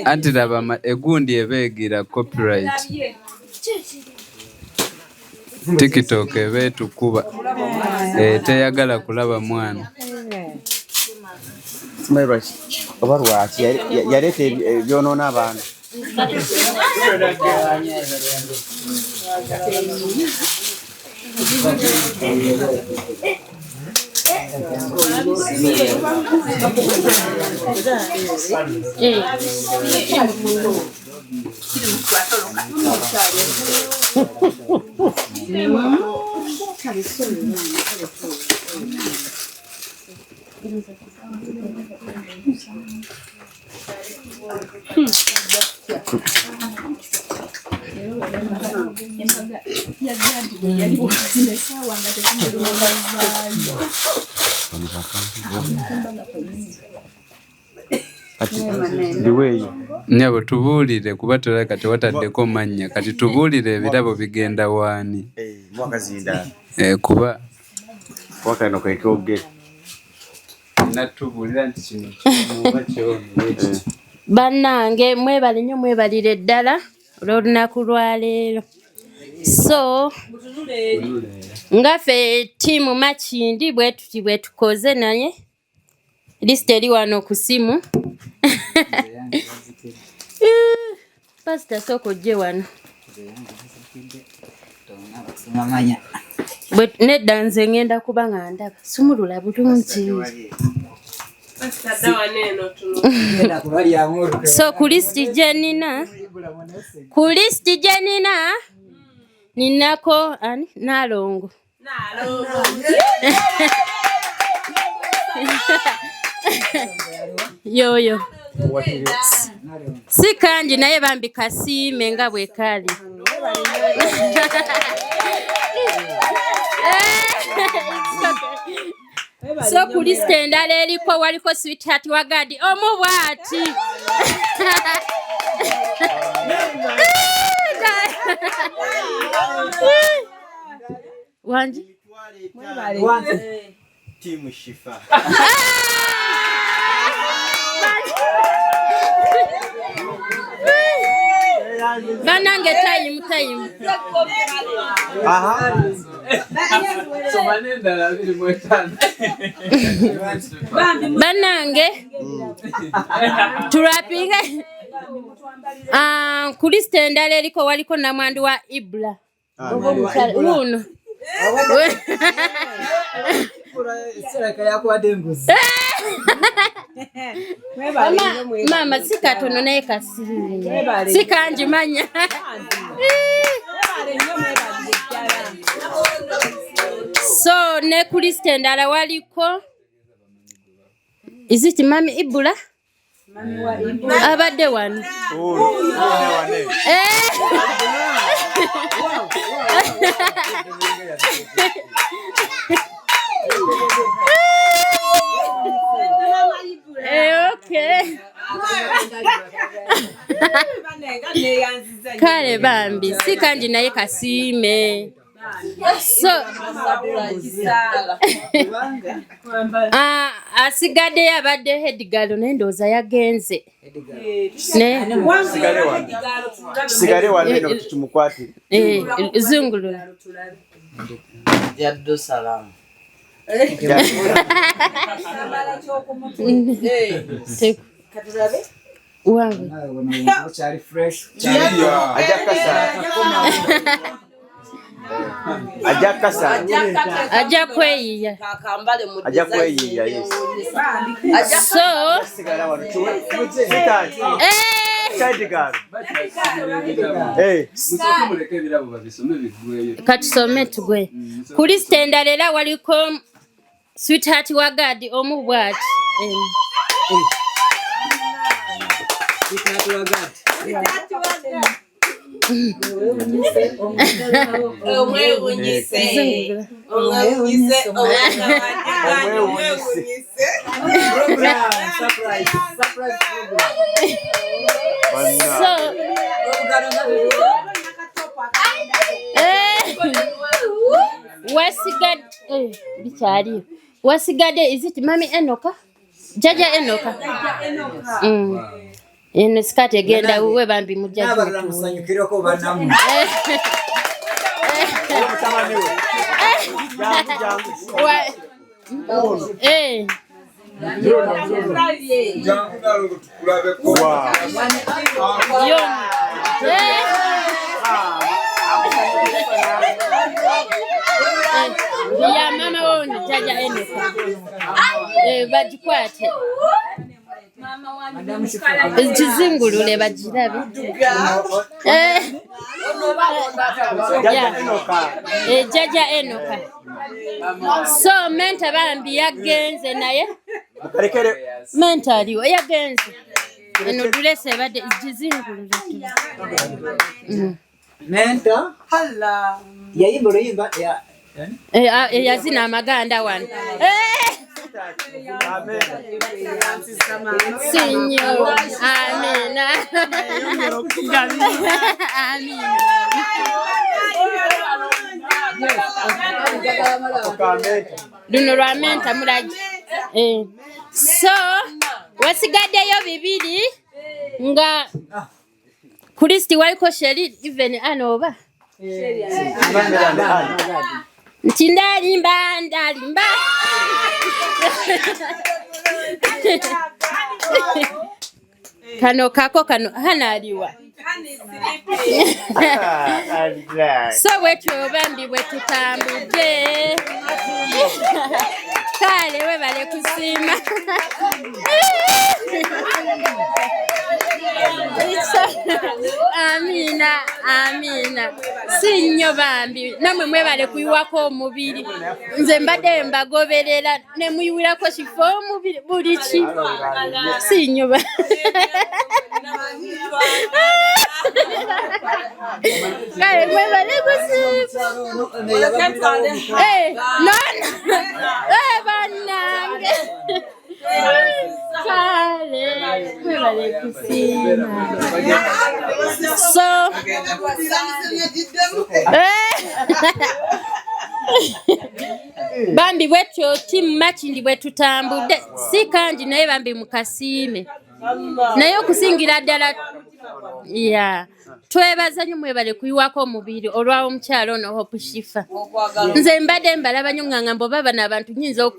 Anti laba egundi ebeegira copyright. TikTok ebeetukuba. Teyagala kulaba mwana. Oba lwaki yaleeta ebyonoona abaana. Nyabo tubuulire kuba tolabika tewataddeko mannya kati tubuulire ebirabo bigenda waani. Kuba wakano kwe kyogere. Natubuulira nti kino kimuba kyogere. Bannange mwebale nnyo mwebalire ddala olw'olunaku lwaleero. So nga ffe ttiimu Makindye bwe tuti bwe tukoze naye lisiti eri wano ku ssimu. Pasita sooka ojje wano. Nedda nze ngenda kuba nga ndaba sumulula bulungi. So ku lisiti gye nnina ninako ani Nalongo. Yoyo si kangi naye bambi kasiime nga bwe kali. So ku lisiti endala eriko waliko sweetheart wa Gadi omu bw'ati. Wangi? Timu Shifa. Banange time. Aha. Banange turapinga. Ku lisiti endala eriko waliko namwandu wa Ibra. Uno. Mama si katono naye kasiime. Si kangi manya. So ne ku lisiti endala waliko is it Mami Ibra? Abadde wano. Okay. Kale bambi si kangi naye kasiime. So asigaddeyo abadde hedigalo naye ndowooza yagenze. Sigale wano eno tukimukwatire. Zungulula. Jaddo salamu. Ajja kweyiya. Ajja kweyiya, yes. So katusome tugwe. Ku lisiti endala era waliko sweetheart wa Gadi omu bw'ati. So wasigadde bikyaliyo. Wasigadde is it Mami Enoka? Jjajja Enoka. Eno sikaati egenda wuwe bambi mujja N'abalala musanyukireko bannammwe. Ya mama wono Jjajja Enoka. Bagikwate. Kizingulule bagirabe. Jjajja Enoka. So menta bambi yagenze naye. Menta aliwo yagenze. Eno tulese badde kizingulule. Menta yayimba oluyimba yazina amaganda wano. Signor, amina. Amina. Luno lwa menta mulaji. So wasigaddeyo bibiri nga Kristi waliko Sheri even ano oba nti ndalimba ndalimba. Kano kako kano hana aliwa. So bwetyo bambi bwe tutambudde. Kale webale kusiima. Amina, amina. Si nnyo bambi, nammwe mwebale kuyiwako omubiri. Nze mbadde mbagoberera ne muyiwirako kifo omubiri buli ki. Si nnyo bambi. Kale mwebale kusiima. Bannange. Kale mwebale kusiima. So bambi bwetyo tiimu Makindye bwe tutambudde si kangi naye bambi mukasiime naye okusingira ddala ya twebaza nnyo mwebale kuyiwako omubiri olwa omukyalo ono Hope Shifa. Nze mbadde mbalaba nnyo nga ngamba oba bano abantu nnyinza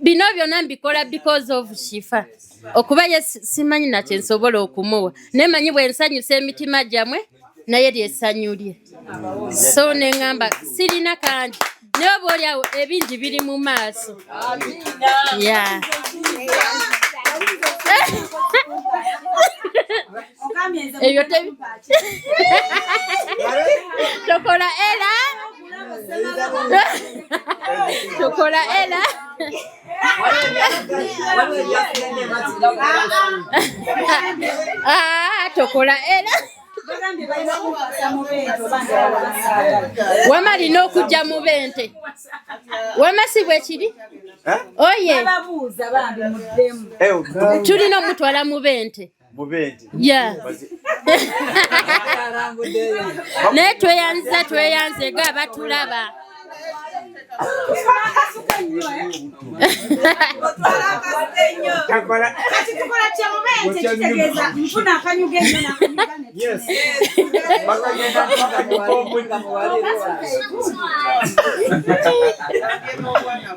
bino byonna mbikola because of Shifa. Okuba ye simanyi na kye nsobola okumuwa naye manyi bwe nsanyusa emitima gyammwe naye lyessanyu lye. So ne ŋŋamba sirina kangi naye oba oli awo ebingi biri mu maaso. Yeah. Ebyo tokola era tokola era tokola era wama lina okujja mu bente wama si bwe kiri oye tulina omutwala mu bente. Yeah. Naye tweyanziza, tweyanze ga abatulaba. Kati tukola kya mubente kitegeeza nfuna akanyuga ennyo n'akanyuga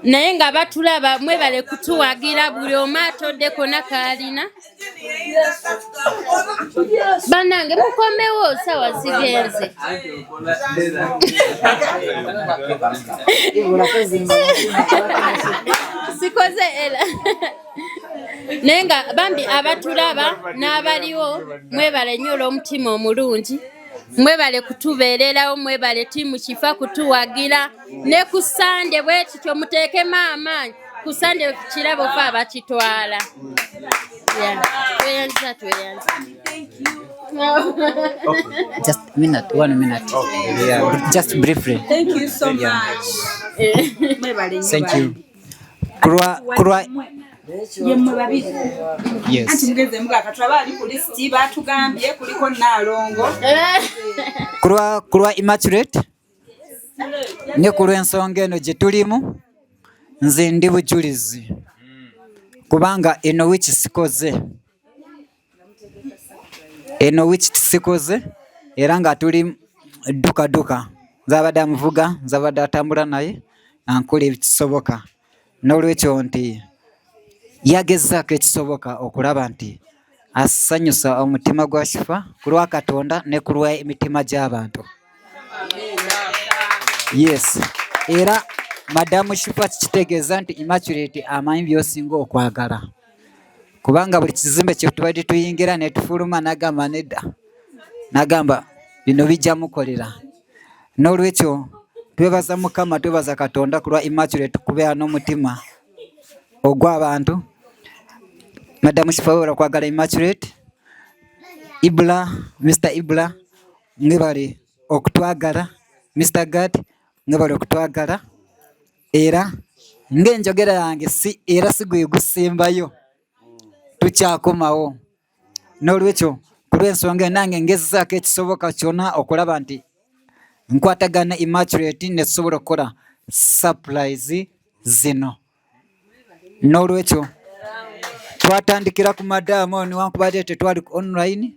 ne Naye nga batulaba, mwebale kutuwagira. Buli omu atodde kona kaalina. Bannange, mukomewo, sawa zigenze. Sikoze era. Naye nga bambi abatulaba n'abaliwo, mwebale nnyo olw'omutima omulungi. Mwebale kutubeererawo, mwebale ttiimu Kifa kutuwagira. Ne ku Sande bwe kityo, muteekemu amaanyi. Ku Sande kirabo fe abakitwala. Yeah. Tweyanza, tweyanza. Just minute, one minute. Yeah, just briefly. Thank you so much. Mwebale nnyo. Thank you. Kurwa kurwa Yemmwe babiri? Yes. Anti mugenze mugaka tulaba ali ku lisiti, batugambye kuliko Naalongo. Kurwa Immaculate ne ku lw'ensonga eno gye tulimu, nze ndi bujulizi kubanga eno wiiki sikoze, eno wiiki sikoze, era nga tuli dduka dduka. Nze abadde amuvuga, nze abadde atambula naye, ankola ekisoboka. N'olwekyo nti yagezaako ekisoboka okulaba nti asanyusa omutima gwa Shifa ku lwa Katonda ne ku lwa emitima gy'abantu. Yes, era Madamu Shifa, kitegeeza nti Immaculate amanyi by'osinga okwagala, kubanga buli kizimbe kye tubadde tuyingira ne tufuluma, n'agamba nedda, n'agamba bino bijja mukolera. N'olwekyo twebaza Mukama, twebaza Katonda ku lwa Immaculate kubeera n'omutima ogw'abantu. Madamu Shifa, webale okwagala Immaculate. Ibula, Mr Ibula, mwebale okutwagala. Mr Gad, mwebale okutwagala. Era ng'enjogera yange si era si gwe gusembayo, tukyakomawo. N'olwekyo ku lw'ensonga eyo, nange ngezezaako ekisoboka kyonna okulaba nti nkwatagana Immaculate ne tusobola okukola surprise zino. N'olwekyo twatandikira ku madaamu ono, newankubadde tetwali ku online,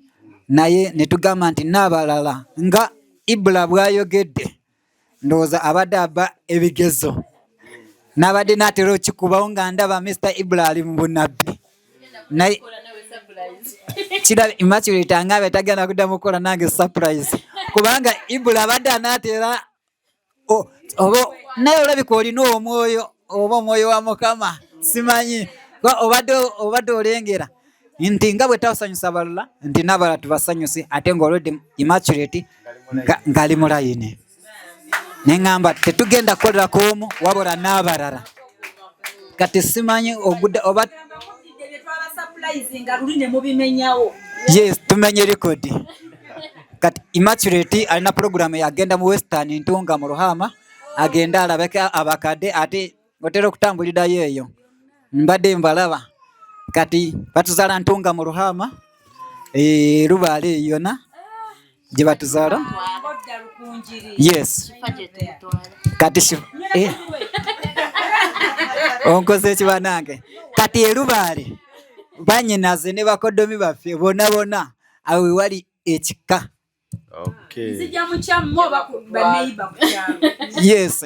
naye ne tugamba nti n'abalala nga Ibula bw'ayogedde, ndowooza abadde aba ebigezo n'abadde n'atera okikubawo nga ndaba Mr Ibula ali mu bunabbi, naye kira Immaculate angambe tagenda kuddamu kukola nange surprise, kubanga Ibula abadde anaatera oba naye olabika olina omwoyo oba omwoyo wa Mukama, simanyi. Obadde olengera nti nga bwe tasanyusa balala, nti n'abalala tubasanyuse, ate ng'olwedde Immaculate ng'ali mu layini, neŋŋamba tetugenda kukolera ku omu wabula n'abalala. Kati simanyi ogudde oba Twabasurprisinga luli ne mubimenyawo. Yes, tumenye rekodi. Kati Immaculate alina puroguramu yagenda mu Western Ntunga mu Ruhama, agenda alabeke abakadde, ate otera okutambulirayo eyo, mbadde mbalaba. Kati batuzaala Ntunga mu Ruhama, Lubaale eyo yonna gye batuzaala. Yes, kati onkoze eki banange? Kati erubaale banyinaze ne bakodomi baffe bonna bonna, awo wewali ekika. Nzija mu kyammwe oba ku baneiba ku kyalo? Yes,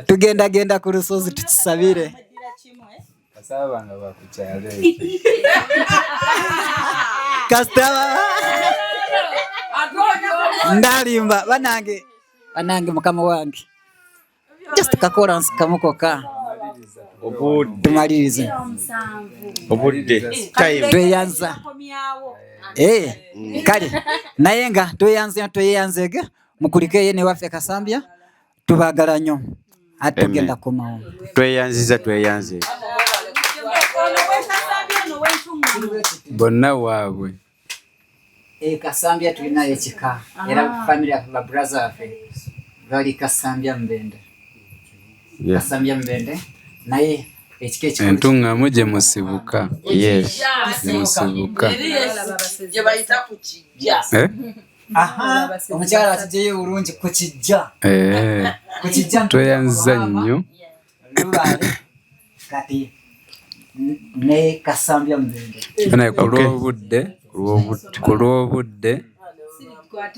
tugenda genda ku lusozi tukisabire. Basaba nga bakukyalo. Kasita ndalimba banange, banange, mukama wange, just kakolansi kamu kokka tumalirize. Obudde time. Tweyanza. Kale naye nga tweyanze, tweyanzege, mukulikeyo newaffe Kasambya, tubagala nnyo, ate tugenda kukomawo. Tweyanziza, tweyanze. Ono wekasambya, ono wentuŋŋano. Bonna waabwe. E Kasambya tulinayo ekika, era family yaffe, babraza baffe bali Kasambya Mbende. Kasambya Mbende, naye Ekika ekikulu. Entuŋŋamu gye musibuka. Yes. Gye musibuka. Gye bayita ku kijja. Eh? Aha, omukyala akijjayo bulungi ku kijja. Eh. Ku kijja. Tweyanziza nnyo. Lubaale kati ne Kasambya Mubende. Naye ku lw'obudde, ku lw'obudde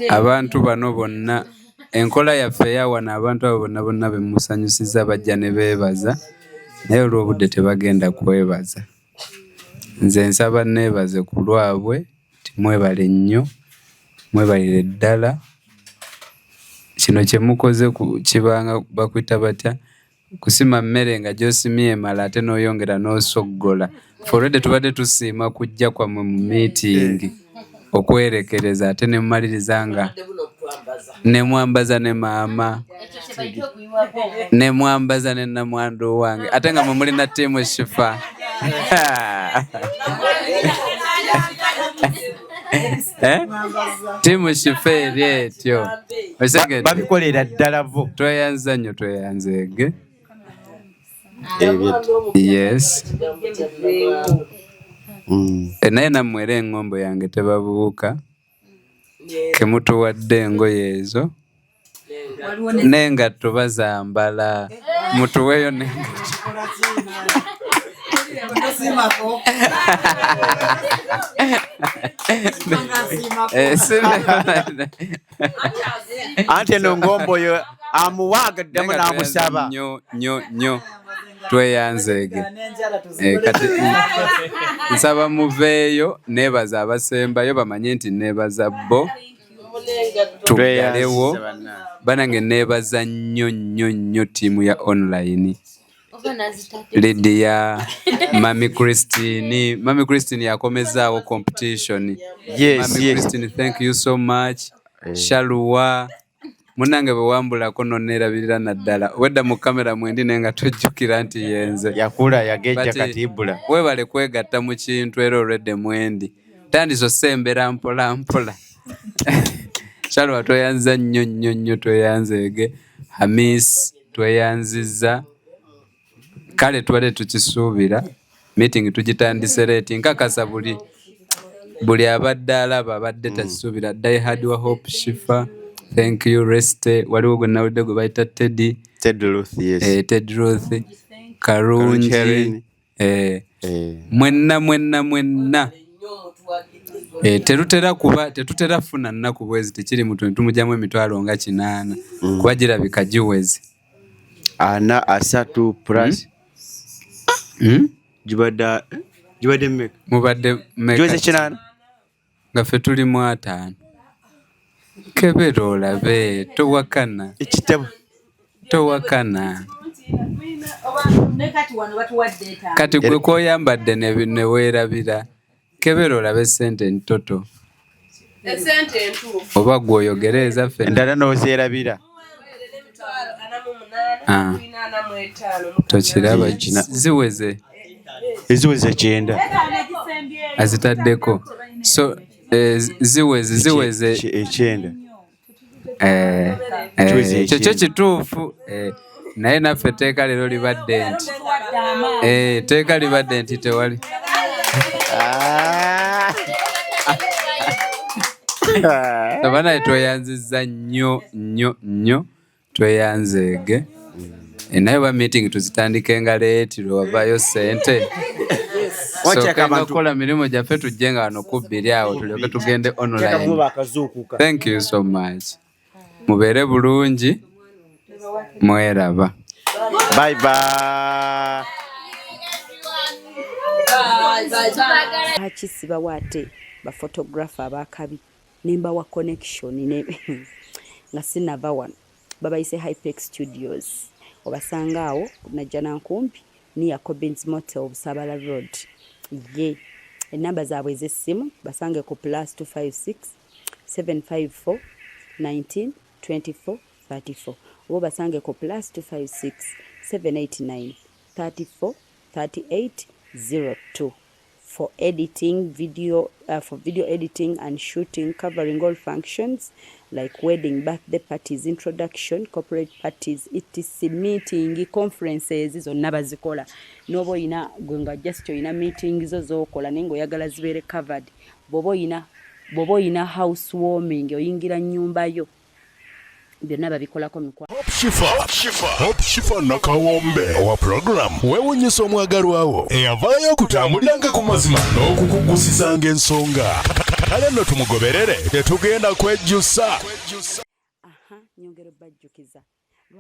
abantu bano bonna enkola yaffe eyawano abantu abo bonna bonna bemusanyusiza bajja ne beebaza, naye olw'obudde tebagenda kwebaza. Nze nsaba neebaze ku lwabwe nti mwebale nnyo, mwebalire ddala. Kino kye mukoze kibanga bakuyita batya, kusima mmere nga gy'osimye emala ate n'oyongera n'osoggola. Ffe already tubadde tusiima kujja kwammwe mu meeting okwerekereza ate ne mumaliriza nga ne mwambaza ne maama, ne mwambaza ne namwandu wange, ate nga mwe mulina ttiimu Shifa. Eh? Ttiimu Shifa eri etyo. Okitegedde? Babikolera ddala bo. Tweyanza nnyo, tweyanzeege. Yes. Naye nammwe era engombo yange tebabuuka. Kemutuwadde engoye ezo. N'engatto bazambala. Mutuweeyo n'engatto. Anti eno ngombo yo amuwaaga ddamu n'amusaba. Nnyo nnyo nnyo tweyanzeege. Kati nsaba muveeyo neebaza abasembayo bamanye nti neebaza bo. Tuggalewo. Banange neebaza nnyo nnyo nnyo ttiimu ya online. Lydia, Mami Christine, Mami Christine yakomezaawo competition. Yes, Mami yes. Christine, thank you so much. Shaluwa, munnange bwe wambulako nonneerabirira naddala. Wedda mu kamera mwendi naye nga tojjukira nti yenze. Yakula yagejja But, kati ibula. Weebale kwegatta mu kintu era olwedde mwendi. Tandise osembera mpola mpola. Shaluwa tweyanziza nnyo nnyo nnyo tweyanzeege. Hamis tweyanziza. Kale tubadde tukisuubira. Meeting tugitandise late. Nkakasa buli abadde alaba abadde takisuubira. Die Hard wa Hope Shifa, thank you. Reste, waliwo gwe nawulidde gwe bayita Teddy. Ted Ruth, yes. Ted Ruth, Karungi. Karungi Helen. Mwenna, mwenna, mwenna. Terutera kuba, tetutera funa nnaku bwezi, tekiri mutu ne tumugyamu emitwalo nga 8. Kuba girabika giweze. Ana, asatu plus. Gibadde mmeka? Mubadde mmeka? Giweze 8. Nga ffe tuli mu 5. Kebera olabe, towakana. Ekitabo. Towakana. Kati gwe kw'oyambadde ne weerabira. Kebera olabe ssente ntoto. Essente entuufu. Oba gwe oyogere ezaffe. Endala n'ozeerabira. Tokiraba, ziweze. Eziweze 9. Azitaddeko. So, ziweze, ziweze. 9. Kiweze Ekyo kyo 9. kituufu. Naye naffe etteeka leero libadde nti. Etteeka libadde nti tewali. Abanaye tweyanzizza nnyo nnyo nnyo, tweyanzeege. Naye oba meeting tuzitandike nga leeti lwe wavaayo ssente. Wakyaka Sookenga abantu. kukola mirimu gyaffe tujje nga wano ku bbiri awo tulyoke tugende online. Teekamu bakazuukuka. Thank you so much. Mubeere bulungi, mweraba. Bye bye. Lwaki sibawa ate ba photographer abakabi ne mbawa connection ne nga sinava wano. Babayise Hypex Studios. Obasanga awo Najjanankumbi near Cobbins Motel Busabala Road. Ye enamba zaabwe ez'essimu basange ku plus 256 754 19 24 34 oba basange ku plus 256 789 34 38 02. for editing video, for video editing and shooting covering all functions like wedding, birthday parties, introduction, corporate parties, etc, meeting, conferences zonna bazikola. N'oba oyina gwe nga just oyina meeting zo z'okola naye ng'oyagala zibeere covered, bw'oba oyina house warming, oyingira nnyumba yo, byonna babikolako mikwa. Hope Shifa Nakawombe owa program weewunyisa omwagalwawo eyavaayo okutambuliranga ku mazima n'okukugusizanga ensonga. Kale nno tumugoberere, tetugenda kwejjusa. Aha, nyongera obbajjukiza.